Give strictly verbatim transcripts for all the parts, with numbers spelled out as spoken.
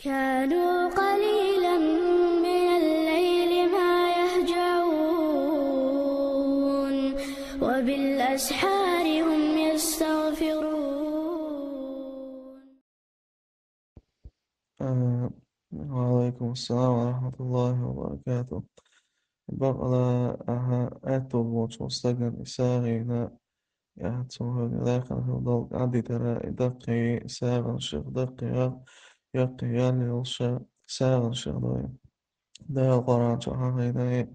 كانوا قليلا من الليل ما يهجعون وبالأسحار هم يستغفرون. Э, وعليكم السلام ورحمة الله وبركاته. Бакъала, аха, аьттув болчу стагана и сагӀина, я цунна лаьхьа хила долу Ӏадитара и даккхий сагӀанашех даккхий, яккхий ял йолуша сагӀанашех дой. Дала Къуръан чохь хьахийна: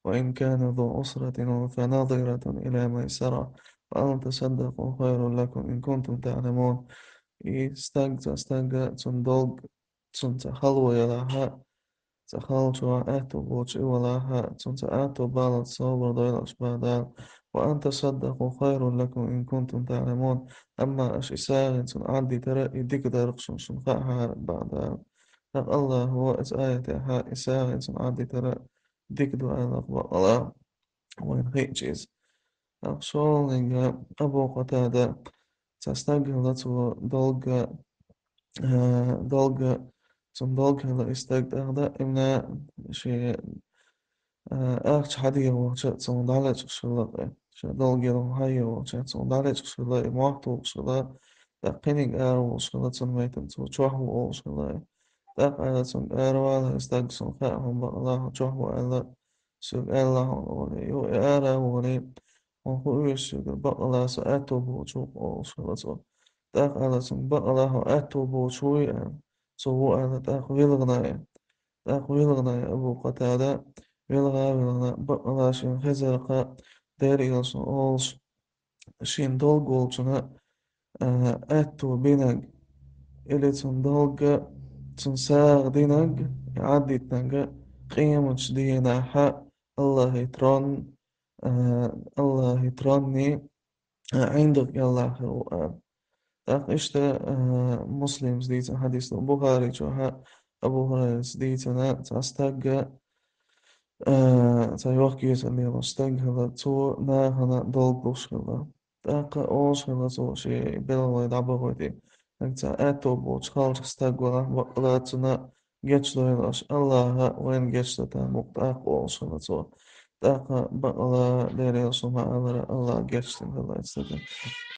«وإن كان ذو عسرة فنظرة إلى ميسرة وأن تصدقوا خير لكم إن كنتم تعلمون». И стаг, цхьа стаг, цунна долг, цунна цхьа хало ялахь, цхьа хало чохь аьттув боцуш и валахь, цунна цхьа аьттув баллалц собар дойла аша, боху Дала. «وأن تصدقوا خير لكم إن كنتم تعلمون». Амма аша и сагӀина цунна Ӏадитара и дика дара шуна, шуна хаьара, боху Дала. ТӀаккха Аллахьо оцу аятехь и сагӀина цунна Ӏадитара дика ду аьлла бакъала, вайна хиъча иза. ТӀаккха шолгӀаниг Абу Къатада, цхьа стаг хилла, цо долга, э, долга, цунна долга хилла и стаг, тӀаккха даимна шен, э, ахча хьадеха вахча цунна дӀалечкъаш хилла, ша долга хьадеха вахча цунна дӀалечкъаш хилла, и мохь тухуш хилла, тӀаккха кхиниг ара волуш хилла, цунна меттана цо чохь ву олуш хилла. ТӀаккха аьлла цуьнга: «Ара вала, стаг, суна хаьа хьуна бакъала хьо чохь ву аьлла, соьга аьлла хьуна олий. Юха и ара а волий, хьуна хууш соьга бакъала со аьттув боцуш ву», олуш хилла цо. ТӀаккха аьлла цуьнга: «Бакъала хьо аьттув боцуш вуй?» аьлла. Цо ву аьлла, тӀаккха вилгӀна и. ТӀаккха вилгӀна и Абу Къатада, вилгӀа а вилгӀна, бакъала шена хезаркха, Дела Элчано олуш, шен долга волчунна, а, аьттув бинарг, или цунна долга, цунна сагӀа динарг, Ӏадитинарг къематчу дийнахь Аллахьан трон, а, Аллахьан тронан, а, ӀиндагӀа кӀелахь хир ву аьлла. ТӀаккха иштта, а, Муслимас дийцина хьадис ду, Бухари чохь Абу Хурайрас дийцина, цхьа стаг, а, цхьа йохк-йоьсар лелош стаг хилла, цо нахана долг луш хилла. ТӀаккха олуш хилла цо шен белхалой дӀабахийти: «Нагахь цхьа аьттув боцуш халчах стаг валахь, бакъала цунна гечдойла аша, Аллахьа вайна гечдо тахана мукъа тӀаккха», олуш хилла цо. ТӀаккха бакъала Дела Элчано ма-аллара, Аллахьа гечдина хилла и стаг.